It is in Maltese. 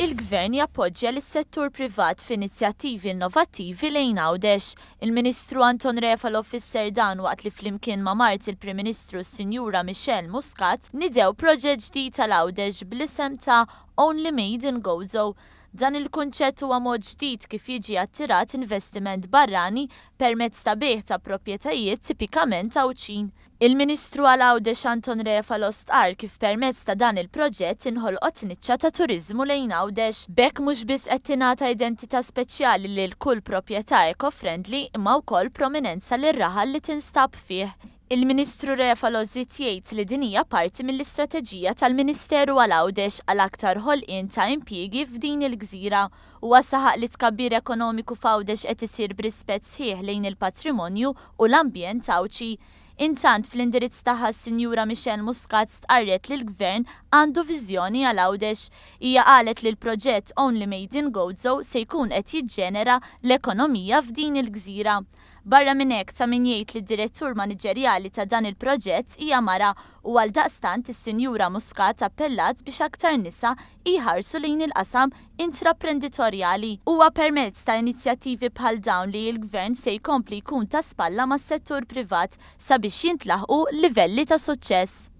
Il-Gvern jappoġġja lis-settur privat f'inizjattivi innovattivi lejn Għawdex. Il-Ministru Anton Refalo fisser dan waqt li flimkien ma' mart il-Prim Ministru s-Sinjura Michelle Muscat nidew proġett ġdid għal Għawdex bl-isem ta' Only Made in Gozo. Dan il-kunċett huwa mod ġdid kif jiġi attirat investiment barrani permezz ta' bejgħ ta' proprjetajiet tipikament Għawdxin. Il-Ministru għal Għawdex Anton Refalo stqarr kif permezz ta' dan il-proġett inħolqot niċċa ta' turiżmu lejn Għawdex. B'hekk mhux biss qed tingħata identità speċjali lil kull proprjetà eco-friendly imma wkoll prominenza lir-raħal li tinstab fih. Il-Ministru Refalo żied jgħid li din hija parti mill-istrateġija tal-Ministeru għal Għawdex għal aktar ħolqien ta' impjiegi f'din il-gżira. Huwa saħaq li t-tkabbir ekonomiku f'Għawdex qed isir b'rispett sħiħ lejn il-patrimonju u l-ambjent Għawdxi. Intant, fl-indirizz tagħha s-Sinjura Michelle Muscat stqarret li l-Gvern għandu viżjoni għal Għawdex. Hija qalet li l-proġett Only Made in Gozo se jkun qed jiġġenera l-ekonomija f'din il-gżira. Barra minn hekk, ta' min jgħid li d-direttur maniġerjali ta' dan il-proġett hija mara u għaldaqstant is-Sinjura Muscat appellat biex aktar nisa jħarsu lejn il-qasam intraprenditorjali. Huwa permezz ta' inizjattivi bħal dawn li l-Gvern se jkompli jkun ta' spalla mas-settur privat sabiex jintlaħqu livelli ta' suċċess.